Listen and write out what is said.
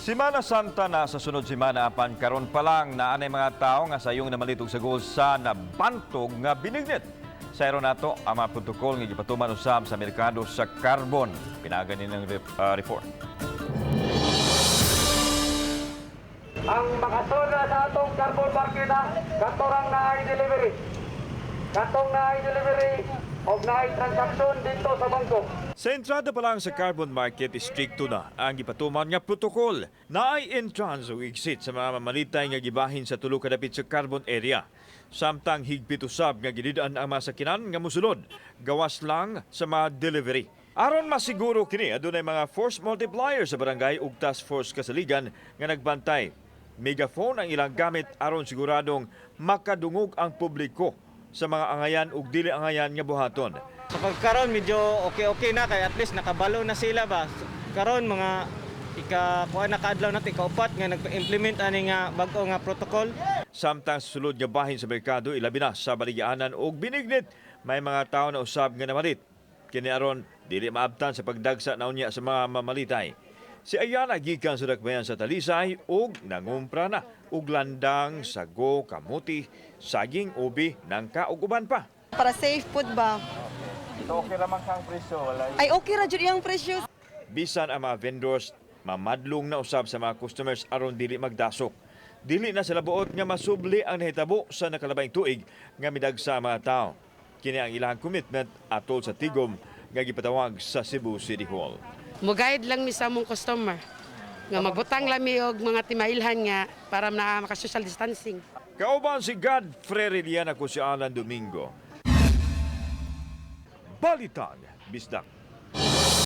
Simana Santa na sa sunod simana, apan karon pa lang naa nay mga tao nga sayong namalit og sagol sa nabantog nga binignit. Sayron nato ang mga protokol nga gipatuman usab sa merkado sa Carbon. Pinaagi ng report. Ang makasuna sa atong Carbon market na katorang naay delivery. Katong naay delivery o naay transaksyon dito sa bangko. Sa entrada pa lang sa Carbon market, istrikto na ang gipatuman nga protokol. Naay entrance o exit sa mga mamalitay nga gibahin sa tulo ka dapit sa Carbon area. Samtang higpit usab nga gilid-an ang mga sakinan nga musulod, gawas lang sa mga delivery. Aron masiguro kini, adunay mga force multiplier sa barangay ug task force kasaligan nga nagbantay. Megaphone ang ilang gamit aron siguradong makadungog ang publiko sa mga angayan ug dili angayan nga buhaton. Sa pagkaron medyo okay-okay na kay at least nakabalo na sila ba. Karon mga ika kuan na kaadlaw natin, ikaupat nga nag-implement ani nga bag-o nga protocol. Samtang sa sulod nga bahin sa merkado, ilabi na sa baligyaanan ug binignit, may mga tao na usab nga namalit. Kini aron dili maabtan sa pagdagsa na unya sa mga mamalitay. Si Ayana gikan sa dakbayan sa Talisay ug nangumpra na og landang, sago, kamuti, saging, ubi, nangka ug uban pa. Para safe pud ba? So okay ra man kang presyo, wala? Ay, okay ra jud iyang presyo. Bisan ang mga vendors, mamadlong na usab sa mga customers aron dili magdasok. Dili na sila buot nga masubli ang nahitabo sa nakalabayng tuig nga midagsa ang mga tao. Kini ang ilang commitment atol sa tigom nga gipatawag sa Cebu City Hall. Mo-guide lang mi sa among customer nga magbutang lang mi og mga timailhan nga para na maka-social distancing. Kauban si Godfrey Rilian, ako si Alan Domingo. Balitang Bisdak.